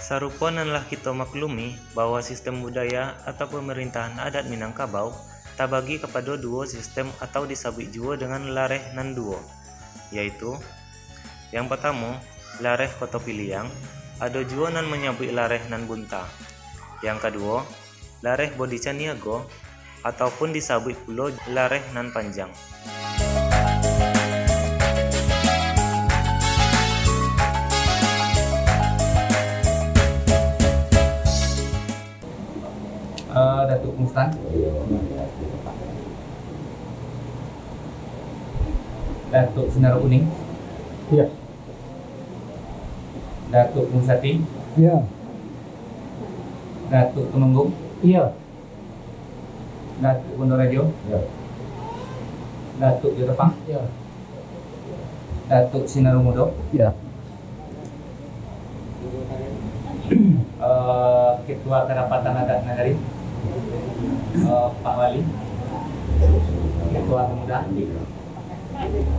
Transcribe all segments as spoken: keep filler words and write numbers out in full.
Sarupo nan lah kito maklumi, bahwa sistem budaya atau pamarintahan adat Minangkabau tabagi kapado duo sistem atau disabuik juo dengan lareh nan duo, yaitu, yang patamo, lareh Koto Piliang, ado juo nan manyabuik lareh nan bunta. Yang kaduo, lareh Bodi Caniago, ataupun disabuik pulo lareh nan panjang. Eh, Datuk Mustan. Datuk Sinaru Kuning. Iya. Datuk Musati. Iya. Datuk Tumenggung. Iya. Datuk Kondor Rajo. Iya. Datuk Jotapang. Iya. Datuk Sinaru Mudo. Iya. Eh, Ketua Karapatan Adat Nagari, eh, Pak Wali, Ketua Pemuda.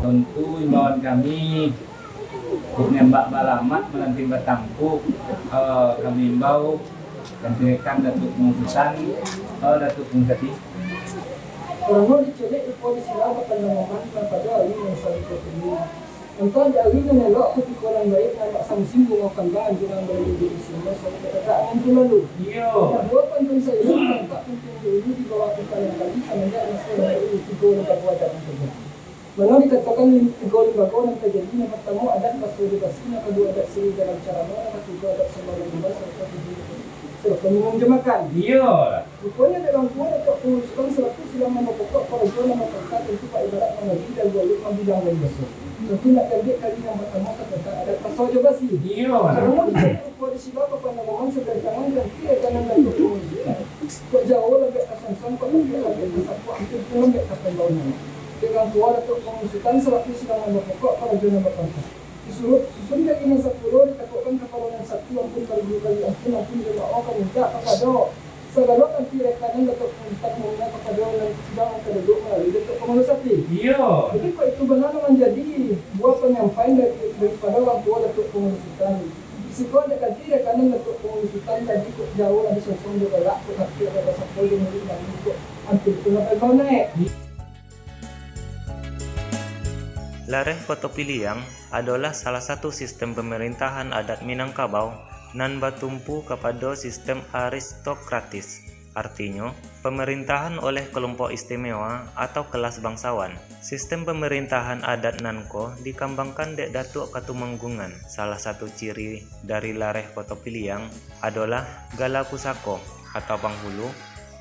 Tantu imbauan kami, Kok nembak balamak, malanting batampuak, eh, kami imbau, kanti rekan Datuk Pangusutan, eh, Datuk Pangusati. Karano dicelek rupo di sila bapandangoman nan pado ari nan sarito kini. Antah di ari nan elok kutiko nan baiak, nan bak samusim bungo kambang, jo nan baiak di sini, sarupo kata angin tu lalu. Iyo. Kaduo pantun sairing, santak pantun di ulu di bawah kita nan tadi, samanjak maso nan dulu tigo lembago adat nan tajadi. Mano dikatokan lim-, tigo limbago nan tajadi, nan partamo adat baso jo basi, nan kaduo adat siri dalam carano, nan katigo adat sambah manyimbah, sarato tujuah sarato minum jo makan. Iyolah. Ruponyo dek urang tuo Datuak Pangusutan salaku silang nan bapokok, karajo nan bapangka, tantu baibarat mangaji, lalu alun mambilang lain baso. Tantu nak diambiak kali nan partamo, sakotak adat baso jo basi. Iyolah. Karano dicari rupo di sila bapandangoman, sagantangan kanti rekanan Datuak Pangusutan. Kok jauah lambiak ka Sansang, kok dakek lambiak ka Sapuak, ampia pun lambiak ka Pembangunan. Dek urang tuo Datuak Pangusutan salaku silang nan bapokok, karajo nan bapangka. Disuruah susun kaki nan sapuluah, ditakuakkan kapalo nan satu, ampun baribu kali ampun, ampun jo maoh ka mintak kapado sagalo kanti rekanan Datuak Pangusutan, umumnyo kapado nan sidang nan ka duduak malalui Datuak Pangulu Sati. Iyo. Jadi, kok itu bana nan manjadi buah panyampaian dari, daripado urang tuo Datuak Pangulu Sutan. Siko dek kanti rekanan Datuak Pangulu Sutan tadi, kok jauah lah disosong jo galak, kok dakek lah basapol jo murik, nan kok ampia tu lah bau naik. Lareh Koto Piliang adolah salah satu sistem pamarintahan adat Minangkabau nan batumpu kapado sistem aristokratis. Artinyo, pamarintahan oleh kalompok istimewa atau kelas bangsawan. Sistem pamarintahan adat nan ko dikambangkan dek Datuak Katumanggungan. Salah satu ciri dari lareh Koto Piliang adolah gala pusako atau panghulu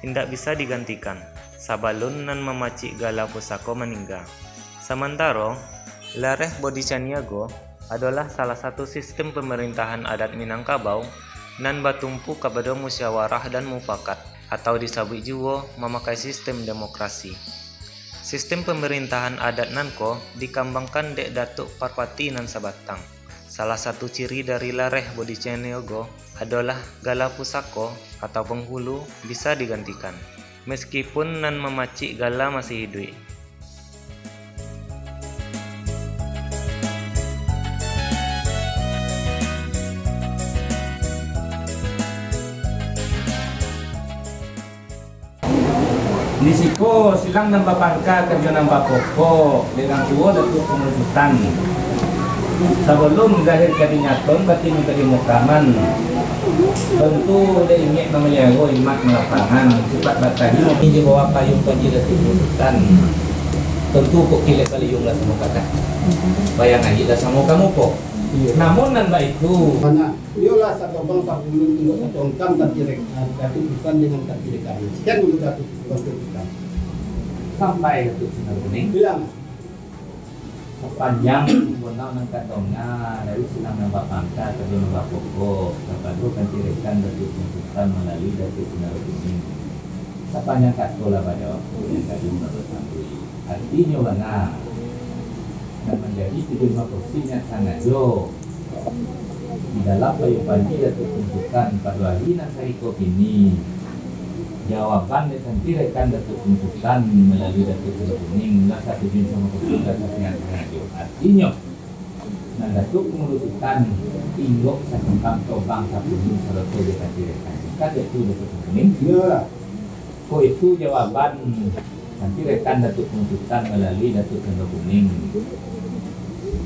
indak bisa digantikan sabalun nan mamacik gala pusako maningga. Samantaro, lareh Bodi Caniago adolah salah satu sistem pamarintahan adat Minangkabau nan batumpu kapado musyawarah dan mufakat, atau disabuik juo mamakai sistem demokrasi. Sistem pamarintahan adat nan ko dikambangkan dek Datuak Parpati nan Sabatang. Salah satu ciri dari lareh Bodi Caniago adolah gala pusako atau panghulu bisa digantikan, meskipun nan mamacik gala masih iduik. Di siko silang nan bapangka, karajo nan bapokok, dek urang tuo Datuak Pangulu Sutan. Sabalun zahir ka dinyatoan, batin ka dimukaman, tantu dek ingek nan majago, imat nan lapangan, sipat batahi, di bawah payung panji Datuak Pangulu Sutan. Tantu kok kilek baliung lah samo kakak. Bayang aia lah samo kamu ko. Iyo. Namun nan baitu. Mana? Iyolah, sakobang sapuluah tunggak satongkam kanti rek-, kanti Sutan dengan kanti rekanan. Kan dulu kanti Sutan. Sampai Datuak Sinaru Kuning. Bilang. Sapanjang bonau nan ka tonga, dari silang nan bapangka, karajo nan bapokok, kapado kanti rekan Datuak Sutan malalui Datuak Sinaru Kuning. Sapanjang kato lah bajawab, nan gadun lah basambuik. Artinyo bana, nan manjadi tujuan maposik niat sangajo. Di dalam payung panji Datuak Pangulu Sutan pado ari nan sarito kini, jawaban dek kanti rekan Datuak Pangulu Sutan malalui Datuak Sinaru Kuning lah satuju samo kaputusan sasangajo-sangajo. Artinyo, Nan Datuak Pangulu Sutan, inggok sasungkam tobang sapuluah, sarato jo kanti rekan. Kan itu Datuak Pangulu Kuning? Iyolah. Kok itu jawaban kanti rekan Datuak Pangulu Sutan malalui Datuak Pangulu Kuning.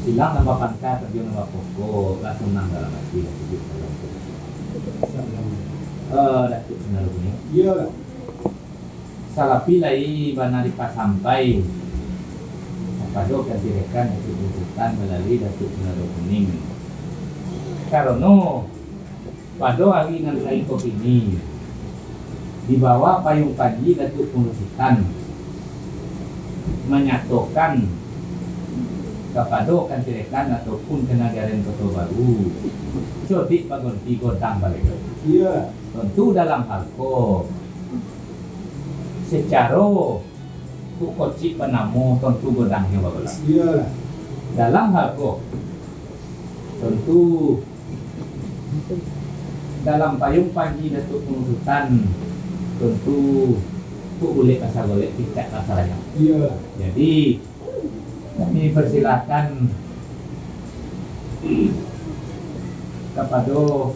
Silang nambah pangka, tajuang nambah pokok, lah sanang dalam ati, lah sajuak dalam ati. Eh, Datuak Pangulu Kuning. Iyolah. Salapi lai bana dipasampai kapado kanti rekan Datuak Pangulu Sutan malalui Datuak Pangulu Kuning. Karano pado ari nan saiko kini, di bawah payung panji Datuak Pangulu Sutan manyatokan kapado kanti rekan ataupun kanagaran Koto Baru, codiak bagonti godang balekeh. Iyo. Tantu dalam hal ko, sacaro kok kocik banamo, tantu godangnyo bagolang. Iyolah. Dalam hal ko, tantu dalam payung panji Datuak Pangulu Sutan, tantu kok bulek basagolek, picak basaranyau. Iyolah. Jadi, kami persilakan kapado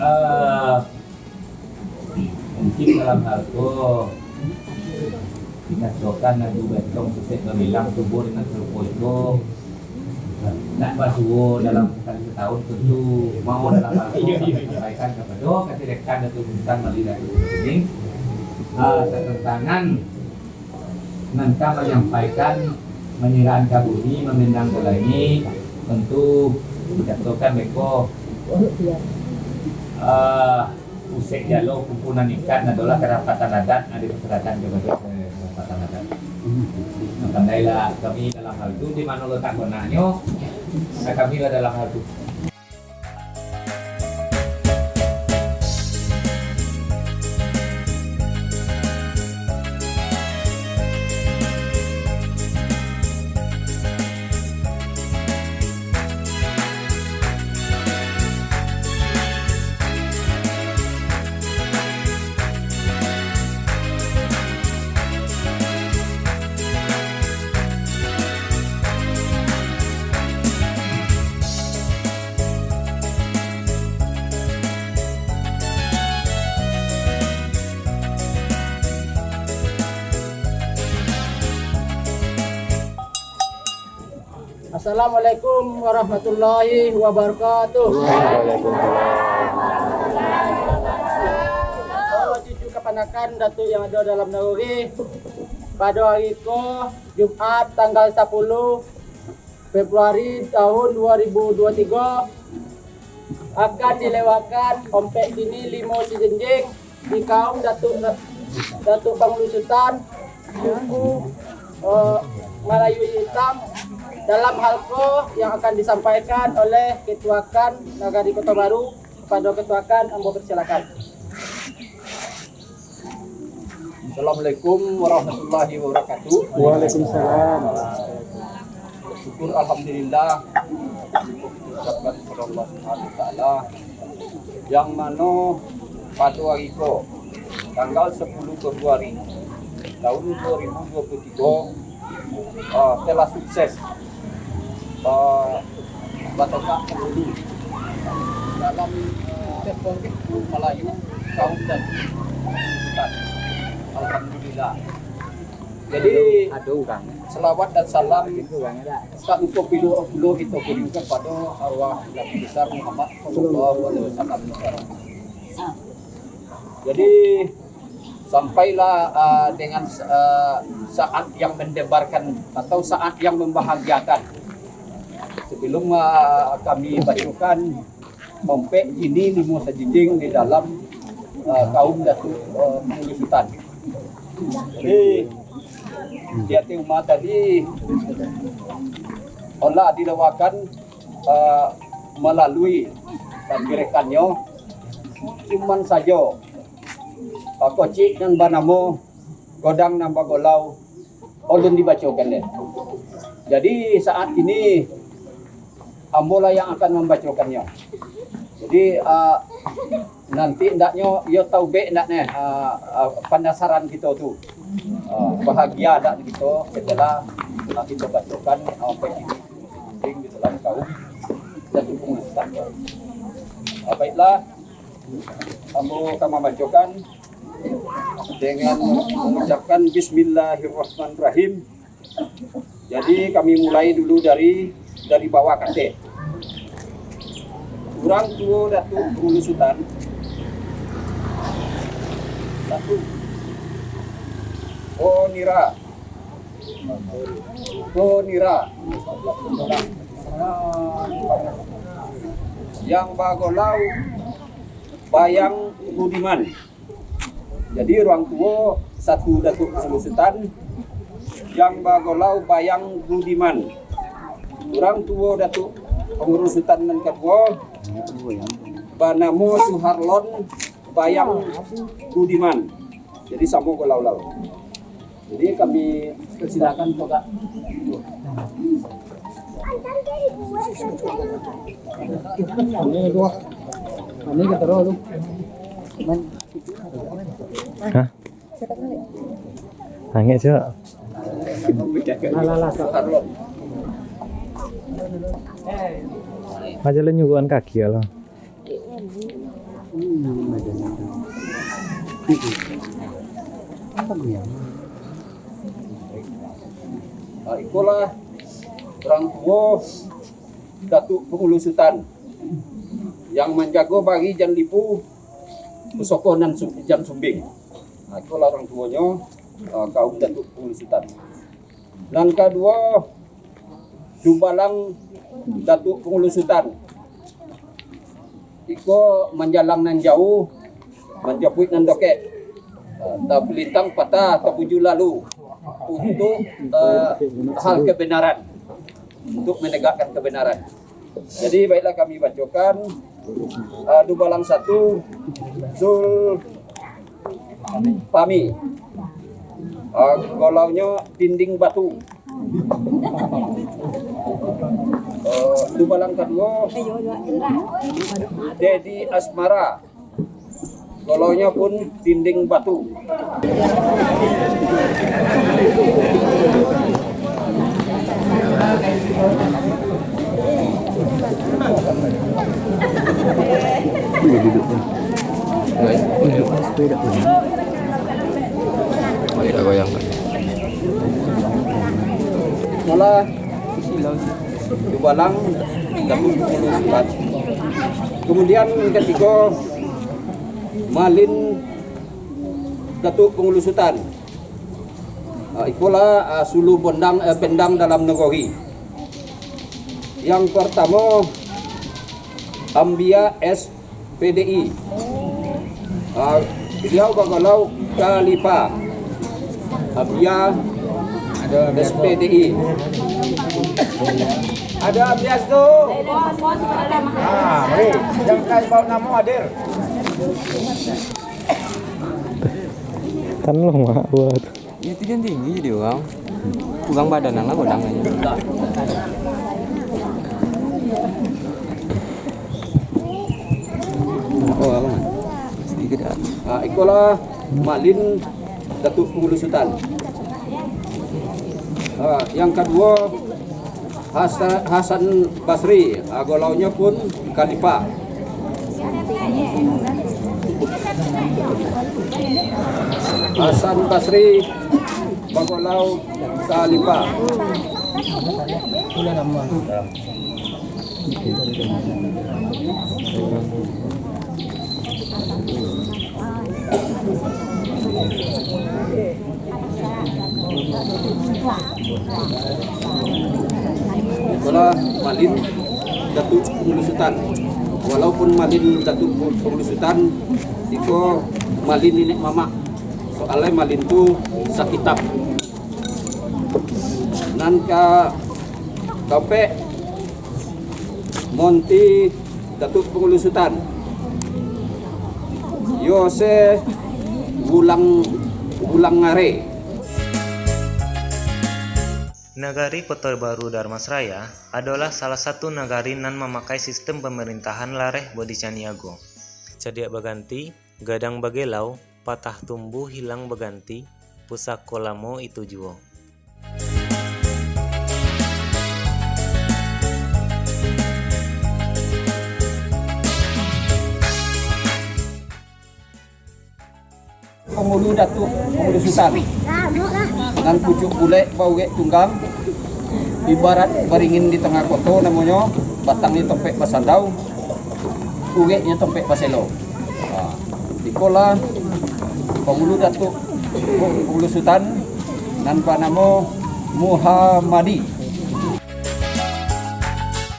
Eh, Mungkin dalam hal ko, dikatokan adu betong susek babilang, tubuah nan sarupo iko, nak basuo dalam sakali satahun, tantu mau dalam hal ko disampaikan kapado kanti rekan Datuak Sutan malalui Datuak Pangulu Kuning. Ah, tatantangan nan ka manyampaikan, manyiraan ka bumi, mamandang ka langik, tantu dikatokan beko, ah, usek jalo kumpunan ikan adolah karapatan adat, ado masyarakat jo bagai karapatan adat. Nah, pandailah kami dalam hal tu, di mano lotak gonanyo, nah, kami lah dalam hal tu. Assalamualaikum warahmatullahi wabarakatuh. Waalaikumsalam. Bapak cucu kapanakan Datuak yang ado dalam nagori, pado ari ko, Jumaik, tanggal sapuluah Februari tahun dua ribu dua tigo, akan dilewakan ompek jini limo sijinjing di kaum Datuak, Datuak Pangulu Sutan, suku, eh, Malayu Itam, dalam hal ko yang akan disampaikan oleh Ketua KAN Nagari Koto Baru. Kapado Ketua KAN, ambo persilakan. Assalamualaikum warahmatullahi wabarakatuh. Waalaikumsalam. Syukur, alhamdulillah, kita ucapkan kepada Allah Subhanahu wa Taala, yang mano pado ari ko, tanggal sapuluah Februari tahun dua ribu dua puluh tigo, ah, telah sukses, ah, batogak pangulu dalam, ah, suku Malayu, kaum Datuak Pangulu Sutan. Alhamdulillah. Jadi, salawat dan salam tak lupa pulo, pulo kito kirimkan pado arwah Nabi Besar Muhammad sallallahu alaihi wasallam. Jadi, sampailah, ah, dengan, ah, saat yang mendebarkan atau saat yang membahagiakan. Sebelum, ah, kami bacokan ompek jini limo sajijing di dalam, ah, kaum Datuak, ah, Pangulu Sutan. Jadi, di ateh umah tadi, olah dilewakan, ah, malalui kanti rekannyo, cuman sajo, ah, kocik nan banamo godang nan bagolau, ulun dibacokan deh. Jadi, saat ini ambo lah yang akan mambacokannyo. Jadi, ah, nanti andaknyo iyo taubek ndak neh, ah, ah, panasaran kito tu. Ah, bahagia ndak kito setelah, ah, kito bacokan, ah, bait ini di dalam kaum Datuak Pangulu Sutan. Ah, baiklah, ambo ka mambacokan dengan mengucapkan Bismillahirrahmanirrahim. Jadi, kami mulai dulu dari, dari bawah katek. Urang tuo Datuak Pangulu Sutan. Satu. Konira. Konira. Yang bagolau Bayang Budiman. Jadi, urang tuo satu Datuak Pangulu Sutan, yang bagolau Bayang Budiman. Urang tuo Datuak Pangulu Sutan nan kaduo banamo Suharlon Bayang Budiman. Jadi, samo golau-lau. Jadi, kami persilakan, Pak. Ini dua. Ini kita dulu. Hah? Angek, Cok. Lah, lah, lah, Cok. Aja lah nyuguhan kaki ya, lah. Ah, ikolah urang tuo Datuak Pangulu Sutan yang manjago bari jan lipu pusoko nan su-, jan sumbing. Ah, ikolah urang tuonyo, ah, kaum Datuak Pangulu Sutan. Nan kaduo, Dubalang Datuak Pangulu Sutan. Iko manjalang nan jauah, manjapuik nan dokek. Ah, tapalintang patah, tabuju lalu. Untuk, ah, hal kebenaran. Untuk menegakkan kebenaran. Jadi, baiklah, kami bacokan, ah, Dubalang satu, Zul Pami. Ah, golaunyo Dinding Batu. Ah, Dubalang kaduo, Dedi Asmara. Golaunyo pun Dinding Batu. Boleh duduk pun. Duduk pun supaya tak kena. Boleh dah goyang. Malah Dubalang Datuak Pangulu Sutan. Kemudian katigo, Malin Datuak Pangulu Sutan. Ah, ikolah, ah, sulu bondang, eh, bendang dalam nagori. Yang pertamo, Ambia S P D I. Ah, beliau bagolau Khalifa Ambia S P D I. Ada Ambia tu. Ah, mari. Yang kai bau namo hadir. Tan lo mak buat. Itu jan tinggi jadi orang. Kurang badan lah, godang aja. Oh, aman. Sedikit dah. Ah, ikolah Malin Datuak Pangulu Sutan. Ah, yang kaduo, Hasa-, Hasan Basri, ah, golaunyo pun Khalifa. Hasan Basri, bagolau Khalifa. Ikolah Malin Datuak Pangulu Sutan. Walaupun Malin Datuak Pangulu Sutan, iko Malin niniak mamak. Soalnyo Malin tu sakitab. Nan ka kaompek, Monti Datuak Pangulu Sutan. Yose Wulang, Wulang Ngare. Nagari Koto Baru Dharmasraya adolah salah satu nagari nan mamakai sistem pamarintahan lareh Bodhi Caniago. Cadiak baganti, gadang bagelau, patah tumbuah hilang baganti, pusako lamo itu juo. Pangulu Datuak, Pangulu Sutan. Nan pucuak bulek baurek tunggang, ibarat baringin di tangah koto namonyo, batangnyo tompek basandau, ureknyo tompek baselo. Ha, ikolah Pangulu Datuak, Pangulu Sutan, nan banamo Muhamadi.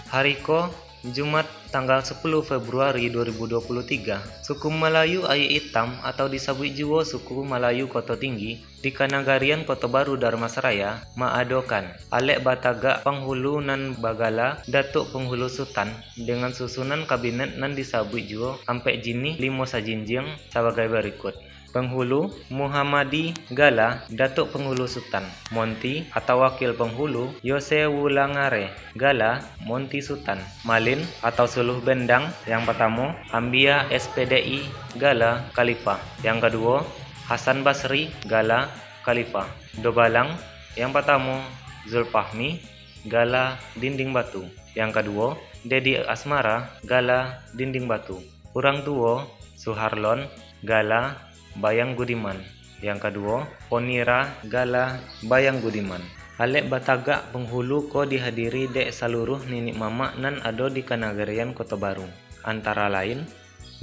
Hari ko, Jumat, tanggal sapuluah Februari dua ribu dua puluh tiga, suku Malayu Aia Itam atau disabuik juo suku Malayu Koto Tinggi, di Kanagarian Koto Baru Dharmasraya, maadokan alek batagak panghulu nan bagala Datuak Panghulu Sutan, dengan susunan kabinet nan disabuik juo ampek jinih limo sajinjiang sabagai barikut. Panghulu, Muhamadi, gala Datuak Panghulu Sutan. Monti atau wakil panghulu, Yose Wulangare, gala Monti Sutan. Malin atau suluh bendang, yang patamo, Ambia S P D I, gala Khalifah. Yang kaduo, Hasan Basri, gala Khalifah. Dobalang, yang patamo, Zulfahmi, gala Dinding Batu. Yang kaduo, Dedi Asmara, gala Dinding Batu. Urang tuo, Suharlon, gala Bayang Gudiman. Yang kaduo, Ponira, gala Bayang Gudiman. Alek batagak panghulu ko dihadiri dek saluruah niniak mamak nan ado di Kanagarian Koto Baru, antara lain,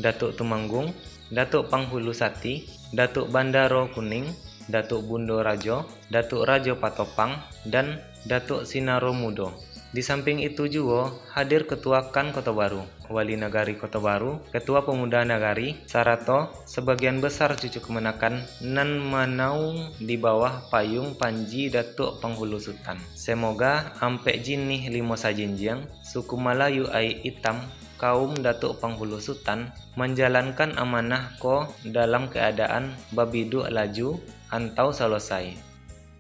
Datuak Tumanggung, Datuak Panghulu Sati, Datuak Bandaro Kuning, Datuak Bundo Rajo, Datuak Rajo Patopang, dan Datuak Sinaro Mudo. Di samping itu juo, hadir Ketua KAN Koto Baru, Wali Nagari Koto Baru, Ketua Pemuda Nagari, sarato sabagian besar cucu kamanakan nan manaung di bawah payung panji Datuak Panghulu Sutan. Semoga ampek jinih limo sajinjiang, suku Malayu Aia Itam, kaum Datuak Panghulu Sutan, manjalankan amanah ko dalam kaadaan babiduak laju antau salosai.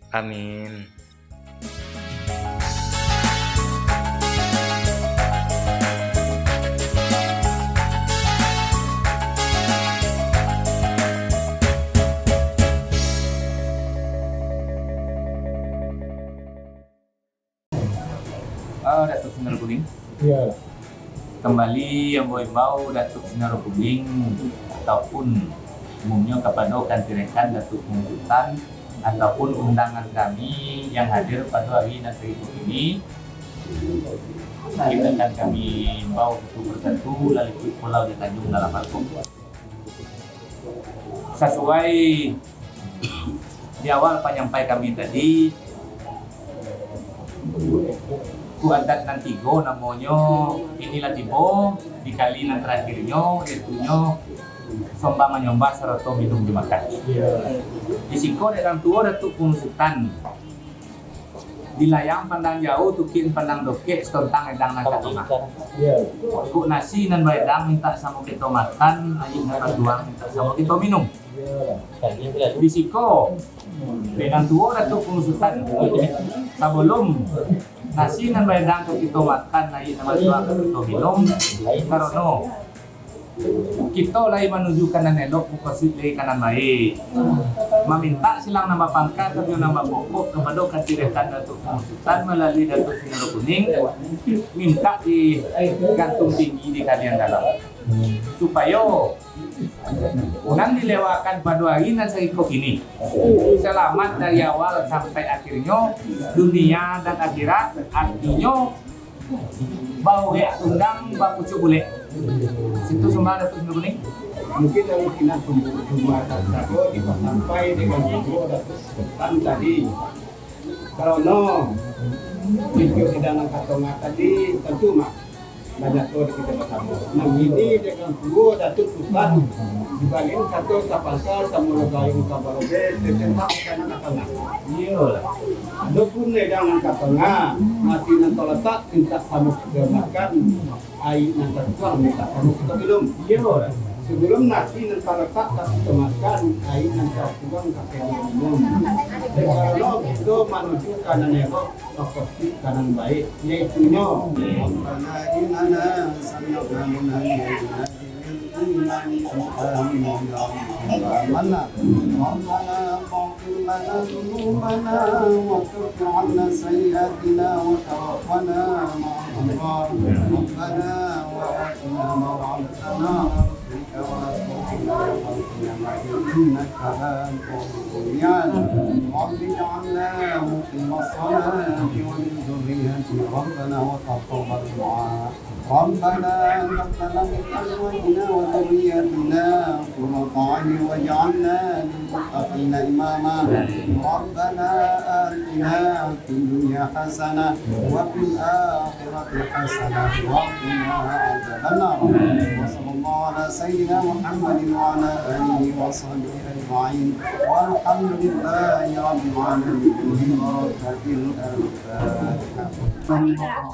Amin. Ah, Datuak Sinaro Kuning. Iya. Kambali ambo imbau Datuak Sinaro Kuning ataupun umumnyo kapado kanti rekan Datuak Panghulu Sutan ataupun undangan kami yang hadir pado hari nan sagitu kini. Rekan kami imbau satu persatu, lalikuik pulau di Tanjung dalam Bangkok. Sasuai di awal panyampai kami tadi, suku adat nan tigo namonyo inilah tibo di kali nan tarakhirnyo, yaitunyo sombah manyombah sarato minum jo makan. Di siko dek urang tuo Datuak Panghulu Sutan Dilayang pandang jauah, tukiak pandang dokek, satontang edang nan ka tangah. Iyo. Kok nasi nan baedang mintak samo kito makan, aia nan batuang mintak samo kito minum. Iyo. Di siko, dek nan tuo Datuak Panghulu Sutan, sabalum nasi nan baedang ka kito makan, aia nan batuang ka kito minum, karono kito lai manuju ka nan elok, mukasuik lai ka nan baiak. Mamintak silang nan bapangka, karajo nan bapokok, kapado kanti rekan Datuak Panghulu Sutan malalui Datuak Sinaro Kuning, mintak digantung tinggi di kalian dalam. Supayo nan dilewakan pado ari nan saiko kini, salamat dari awal sampai akhirnyo, dunia dan akhirat, artinyo, Bau riak tunggang, bapucuak bulek. Situ sumba Datuak Sinaro Kuning. Mungkin dari sinan sumba, sumba tadi, sampai dengan sumba Datuak Sutan tadi. Karano, video di dalam katongah tadi, tantu mah, banyak tu di kita basamo. Nah, ini dengan sumba Datuak Sutan, dibanding kato tapangka, samo gayung, samo robes, tentang kanan katongah. Iyo. Adopun ledang nan ka tangah, nasi nan talatak mintak samo kito makan, aia nan tatuang mintak samo kito minum. Iyo. Sebelum nasi nan talatak ka kito makan, aia nan tabuang ka kito minum. Dek karano kito manuju ka nan elok, bakosik ka nan baik, yaitunyo, Rabbana innana sami'na munadiyan yunadi lil imani an aminu bi rabbikum fa amanna. Rabbana faghfir lana dzunubana wa kaffir anna sayyi'atina wa tawaffana ma'al abrar. Rabbana wa atina ma wa'adtana ala rusulika wa la tukhzina yaumal qiyamati innaka la tukhliful mi'ad. Rabbi ij'alna muqimas shalati wa min dzurriyyatina rabbana wa taqabbal du'a. Rabbana hab lana min azwajina wa dzurriyyatina qurrata a'yun waj'alna lil muttaqina imama. Rabbana atina fid dunya hasanah wa fil akhirati hasanah wa qina adzabannar. Wa sallallahu ala sayyidina Muhammadin wa ala alihi wa sahbihi ajma'in. Walhamdulillahi rabbil alamin. Bi barakatil Fatihah.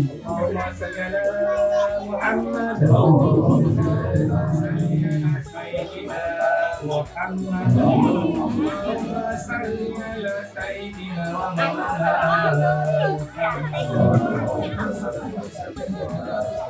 Allahumma salli ala Muhammad. Allahumma salli ala sayyidina Muhammad. Allahumma salli ala sayyidina Muhammad.